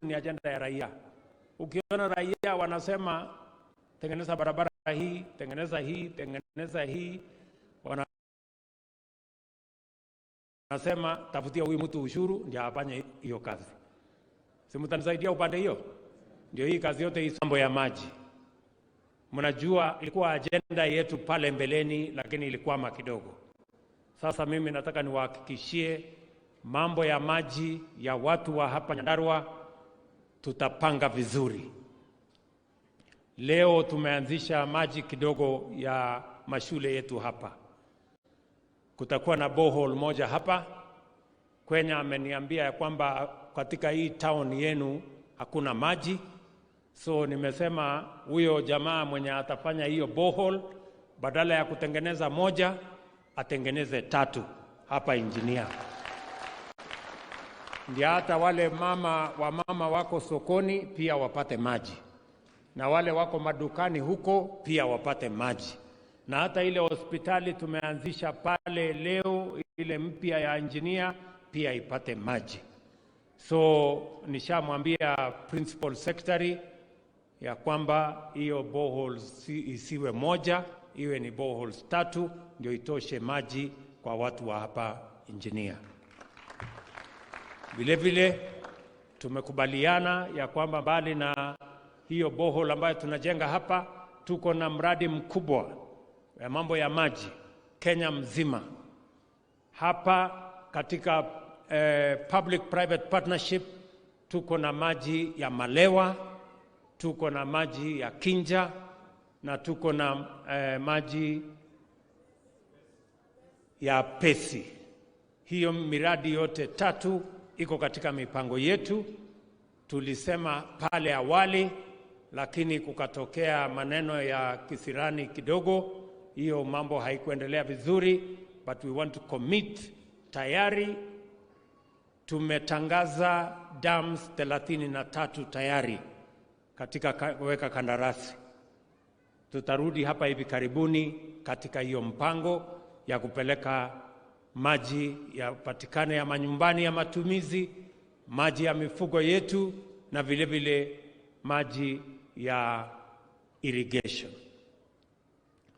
ni ajenda ya raia. Ukiona raia wanasema tengeneza barabara hii, tengeneza hii, tengeneza hii, wanasema tafutia huyu mtu ushuru ndio afanye hiyo kazi. Si mtanisaidia upande hiyo? Ndio hii kazi yote hii mambo ya maji. Mnajua ilikuwa ajenda yetu pale mbeleni, lakini ilikwama kidogo. Sasa mimi nataka niwahakikishie mambo ya maji ya watu wa hapa Nyandarua tutapanga vizuri. Leo tumeanzisha maji kidogo ya mashule yetu hapa. Kutakuwa na borehole moja hapa. Kwenya ameniambia ya kwamba katika hii town yenu hakuna maji, so nimesema huyo jamaa mwenye atafanya hiyo borehole badala ya kutengeneza moja atengeneze tatu hapa Engineer, ndio hata wale mama wa mama wako sokoni pia wapate maji, na wale wako madukani huko pia wapate maji, na hata ile hospitali tumeanzisha pale leo, ile mpya ya Engineer pia ipate maji. So nishamwambia principal secretary ya kwamba hiyo boreholes isiwe moja, iwe ni boreholes tatu, ndio itoshe maji kwa watu wa hapa Engineer. Vile vile tumekubaliana ya kwamba mbali na hiyo borehole ambayo tunajenga hapa, tuko na mradi mkubwa ya mambo ya maji Kenya mzima. Hapa katika public private partnership tuko na maji ya Malewa, tuko na maji ya Kinja na tuko na maji ya Pesi. Hiyo miradi yote tatu iko katika mipango yetu. Tulisema pale awali, lakini kukatokea maneno ya kisirani kidogo, hiyo mambo haikuendelea vizuri, but we want to commit. Tayari tumetangaza dams 33 tayari katika kuweka kandarasi. Tutarudi hapa hivi karibuni katika hiyo mpango ya kupeleka maji yapatikane ya manyumbani ya matumizi, maji ya mifugo yetu na vile vile maji ya irrigation.